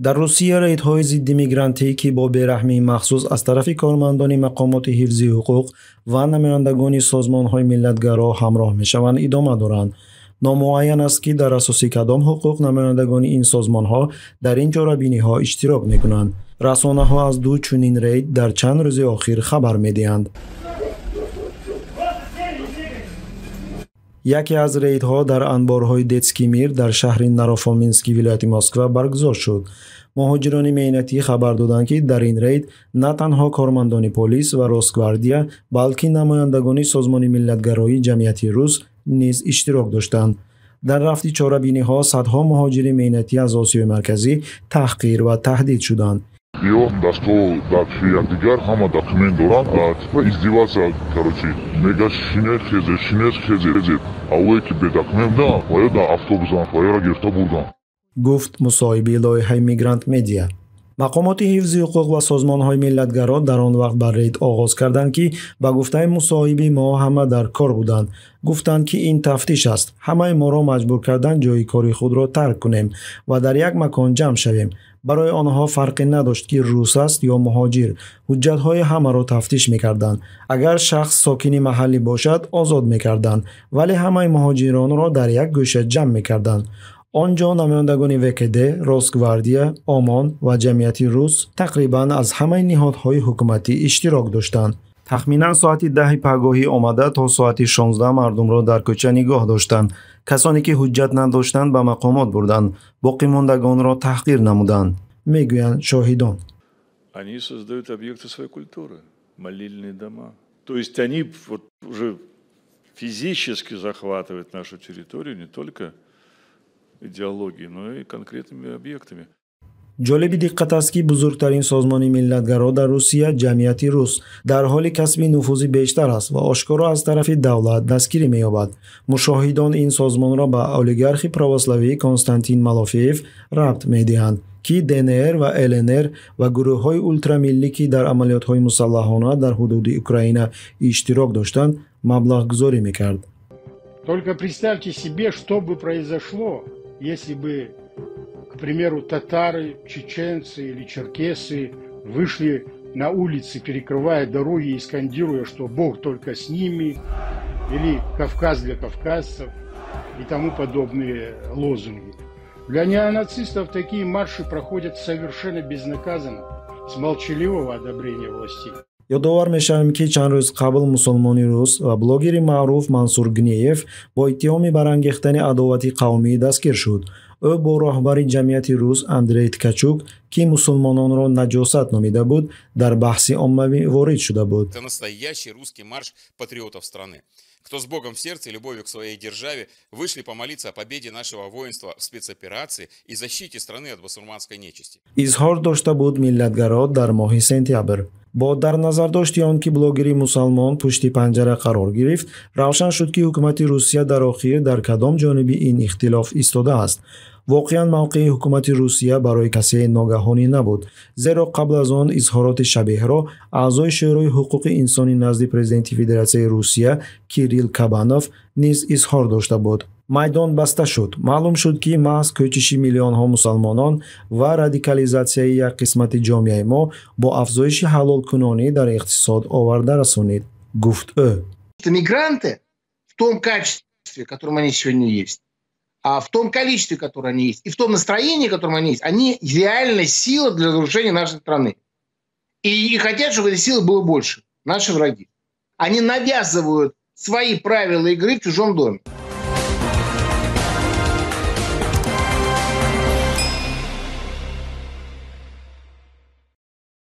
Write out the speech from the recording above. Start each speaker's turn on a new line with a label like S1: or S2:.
S1: Дар Русия рейдҳои зидди мигрантӣ, ки бо бераҳмии махсус аз тарафи кормандони мақомоти ҳифзи ҳуқуқ ва намояндагони созмонҳои миллатгаро ҳамроҳ мешаванд, идома доранд. Номуайян аст, ки дар асоси кадом ҳуқуқ намояндагони ин созмонҳо дар ин чорабиниҳо иштирок мекунанд. Расонаҳо аз ду чунин рейд дар чанд рӯзи охир хабар медиҳанд. Яке аз рейдҳо дар анборҳои Детский мир дар шаҳри Нарофомински вилояти Москва баргузор шуд. Муҳоҷирони меҳнатӣ хабар доданд, ки дар ин рейд на танҳо кормандони полис ва Росгвардия, балки намояндагони созмони миллатгароии Ҷамъияти Рус низ иштирок доштанд. Дар рафти чорабиниҳо садҳо муҳоҷири меҳнатӣ аз Осиёи Марказӣ таҳқир ва таҳдид шуданд.
S2: Ё дастҳо дар якдигар, ҳама документ доранд, типа издеваться, короче, мега шинед хезе, шинед хезе, авое ки бе документ да, ва ё дар автобусанд, ва ёро гирифта бурданд,
S1: гуфт мусоҳиби лоиҳаи Мигрант Медиа. Мақомоти ҳифзи ҳуқуқ ва созмонҳои миллатгаро дар он вақт ба рейд оғоз карданд, ки ба гуфтаи мусоҳиби мо ҳама дар кор буданд. Гуфтанд, ки ин тафтиш аст. Ҳамаи моро маҷбур карданд ҷойи кори худро тарк кунем ва дар як макон ҷамъ шавем. Барои онҳо фарқе надошт, ки рус аст ё муҳоҷир. Ҳуҷҷатҳои ҳамаро тафтиш мекарданд. Агар шахс сокини маҳаллӣ бошад, озод мекарданд, вале ҳамаи муҳоҷиронро дар як гӯша ҷамъ мекарданд. Он ҷо намояндагони ВКД, Росгвардия, ОМОН ва Ҷамъияти Рус тақрибан аз ҳамаи ниҳодҳои ҳукуматӣ иштирок доштанд. Тахминан соати 10 пагоҳӣ омада то соати 16 мардумро дар кӯча нигоҳ доштанд. Касоне ки ҳуҷҷат надоштанд, ба мақомот бурданд, боқимондагонро таҳқир намуданд, мегӯянд шоҳидон.
S3: Они создают объекты своей культуры, молельные дома. То есть они вот уже физически захватывают нашу территорию не только идеологией, но и конкретными объектами.
S1: Ҷолиби диққат аст, ки бузургтарин созмони миллатгаро дар Русия, Ҷамъияти Рус, дар ҳоли касби нуфузи бештар аст ва ошкоро аз тарафи давлат дастгирӣ меёбад. Мушоҳидон ин созмонро ба олигархи православӣ Константин Малофеев рабт медиҳанд, ки ДНР ва ЛНР ва гурӯҳҳои ултрамиллӣ, ки дар амалиётҳои мусаллаҳона дар ҳудуди Украина иштирок доштанд, маблағгузорӣ мекард.
S4: Только представьте себе, что бы произошло, если бы, к примеру, татары, чеченцы или черкесы вышли на улицы, перекрывая дороги и скандируя, что Бог только с ними, или Кавказ для кавказцев и тому подобные лозунги. Для неонацистов такие марши проходят совершенно безнаказанно, с молчаливого одобрения властей.
S1: Ёдовар мешавем, ки чанд рӯз қабл мусулмони рус ва блогери маъруф Мансур Гнеев бо иттиҳоми барангехтани адовати қавмӣ дастгир шуд. Ӯ бо роҳбари Ҷамъияти Рус Андрей Ткачук, ки мусулмононро наҷосат номида буд, дар баҳси оммавӣ ворид шуда буд.
S5: Это настоящий русский марш патриотов страны. Кто с Богом в сердце и любовью к своей державе вышли помолиться о победе нашего воинства в спецоперации и защите страны от басурманской нечисти.
S1: Изҳор дошта буд миллатгаро дар моҳи сентябр. Бо дар назардошти он, ки блогери мусалмон пушти панҷара қарор гирифт, равшан шуд, ки ҳукумати Русия дар охир дар кадом ҷониби ин ихтилоф истодааст. Воқеан, мавқеи ҳукумати Русия барои касе ногаҳонӣ набуд, зеро қабл аз он изҳороти шабеҳро аъзои Шӯрои ҳуқуқи инсони назди президенти Федератсияи Русия Кирилл Кабанов низ изҳор дошта буд. Майдон баста шуд. Маълум шуд, ки маҳз кӯчиши миллионҳо мусалмонон ва радикализатсияи як қисмати ҷомеаи мо бо афзоиши ҳалолкунонӣ дар иқтисод оварда расонид, гуфт ӯ.
S6: Мигранты в том качестве, в котором они сегодня есть, а в том количестве, которое они есть, и в том настроении, в котором они есть, они реальная сила для разрушения нашей страны. И хотят, чтобы этой силы было больше. Наши враги. Они навязывают свои правила игры в чужом доме.